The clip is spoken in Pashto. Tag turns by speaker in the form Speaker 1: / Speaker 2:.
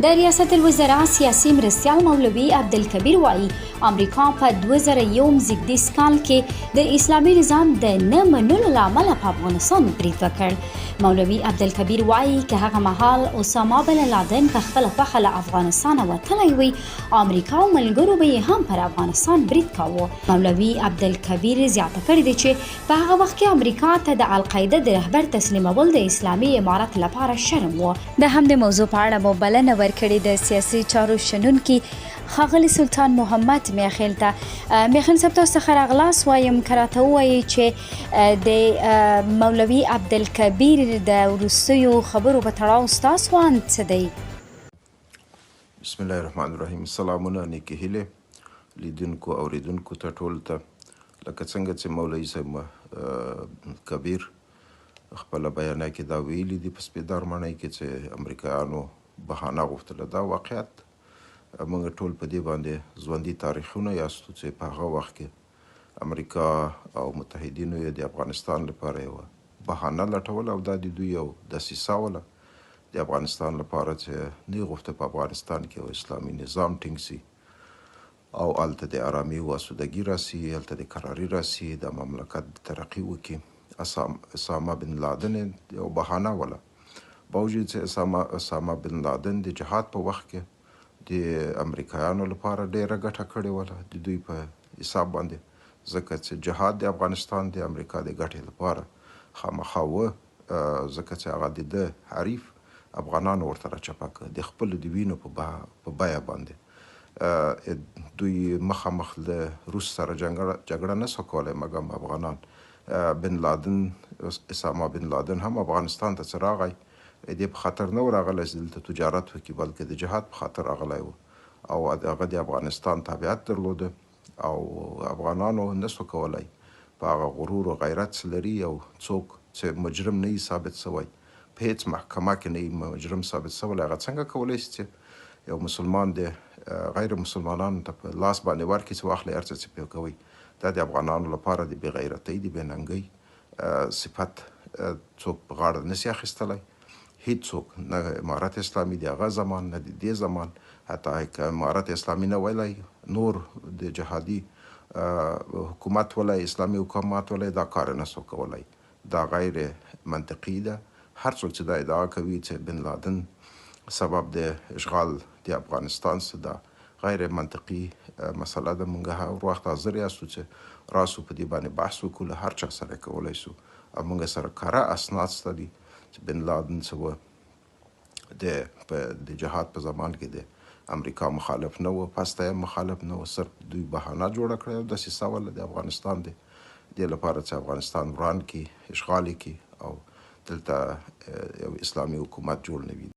Speaker 1: د ریاست الوزرا سیاسي مرستیال مولوي عبدالکبیر وايي، امریکا په 2001 زیږدیز کال کې د اسلامي نظام د نه منلو له امله په افغانستان برید وکړ. مولوي عبدالکبیر وايي، که هغه مهال اسامه بن لادن په خپله خوښه له افغانستانه وتلی وی، امریکا او ملګرو به یې هم پر افغانستان برید کاوه. مولوي عبدالکبیر زیاته کړې ده چې په هغه وخت کې امریکا ته د القاعده د رهبر تسلیمول د اسلامي امارت لپاره شرم و. د همدې موضوع په اړه مو بلنه ورکړې د سیاسي چارو شنونکي ښاغلي سلطان محمد میاخیل ته. میاخیل صاحب، تاسو ته ښه راغلاست وایم. که راته ووایئ چې د مولوي عبدالکبیر د وروستیو خبرو په تړاو ستاسو اند څه دی؟
Speaker 2: بسم الله الرحمن الرحیم. سلامونه، نیکې هیلې لیدونکو اوریدونکو ته ټول ته. لکه څنګه چې مولوي صاحب کبیر خپله بیانیه کې دا ویلي دي په سپیدار ماڼۍ کې چې امریکایانو بهانه غوښتله، دا واقعیت موږ ټول په دې باندې ژوندي تاریخونه یاستو چې په هغه وخت کې امریکا او متحدینو یې د افغانستان لپاره یوه بهانه لټوله او دا د دوی یو دسیسه وله د افغانستان لپاره چې نه یې غوښته په افغانستان کې یو اسلامي نظام ټینګ سي او هلته د ارامي او اسودګي راسي، هلته د کراري راسي، د مملکت د ترقي وکړي. اسامه بن لادن یو بهانه وله، باوجود چې اسامه بن لادن د جهاد په وخت کې د امریکایانو لپاره ډیره ګټه کړې وله د دوی په حساب باندې، ځکه چې جهاد د افغانستان د امریکا د ګټې لپاره خامخا و، ځکه چې هغه د ده حریف افغانانو ورته راچپه کړ د خپلو د وینو په بیه باندې. دوی مخامخ له روس سره جګړه نه سو کولای، مګم افغانان بن لادن، اسامه بن لادن هم افغانستان ته څه راغی، دې په خاطر نه و راغلی چې دلته تجارت وکړي، بلکې د جهاد په خاطر راغلی و او هغه د افغانستان تابعیت درلوده او افغانانو نه سو کولای په هغه غرور او غیرت چې لري، او څوک چې مجرم نه وي ثابت سوی، په هیڅ محکمه کې نه وي مجرم ثابت سوی، هغه څنګه کولای شي چې یو مسلمان د غیر مسلمانانو ته په لاس باندې ورکړي چې واخلئ هر څه چې پرې کوئ؟ دا د افغانانو لپاره د بې غیرتۍ، د بې ننګۍ صفت څوک په غاړه نه سي اخیستلی، هیڅوک، نه امارت اسلامي د هغه زمان، نه د دې زمان. حتی که امارت اسلامي نه ویلای، نور د جهادي حکومت ولای، اسلامي حکومت ولای، دا کار نه سو کولای. دا غیر منطقي ده. هر څوک چې دا ادعا کوي چې بن لادن سبب د اشغال د افغانستان څه، دا غیر منطقي مسله ده. مونږ هر وخت حاضر یاستو چې راسو په دې باندې بحث وکړو له هر چا سره کولای سو، او مونږ سره کره اسناد شته دي چې بن لادن څه و د جهاد په زمان کې د امریکا مخالف نه و، پسته یې مخالف نه و، صرف دوی بهانه جوړه کړې او دسیسه وله د افغانستان د دې لپاره چې افغانستان وران کړي، اشغال یې کړي او دلته یو اسلامي حکومت جوړ نه وي.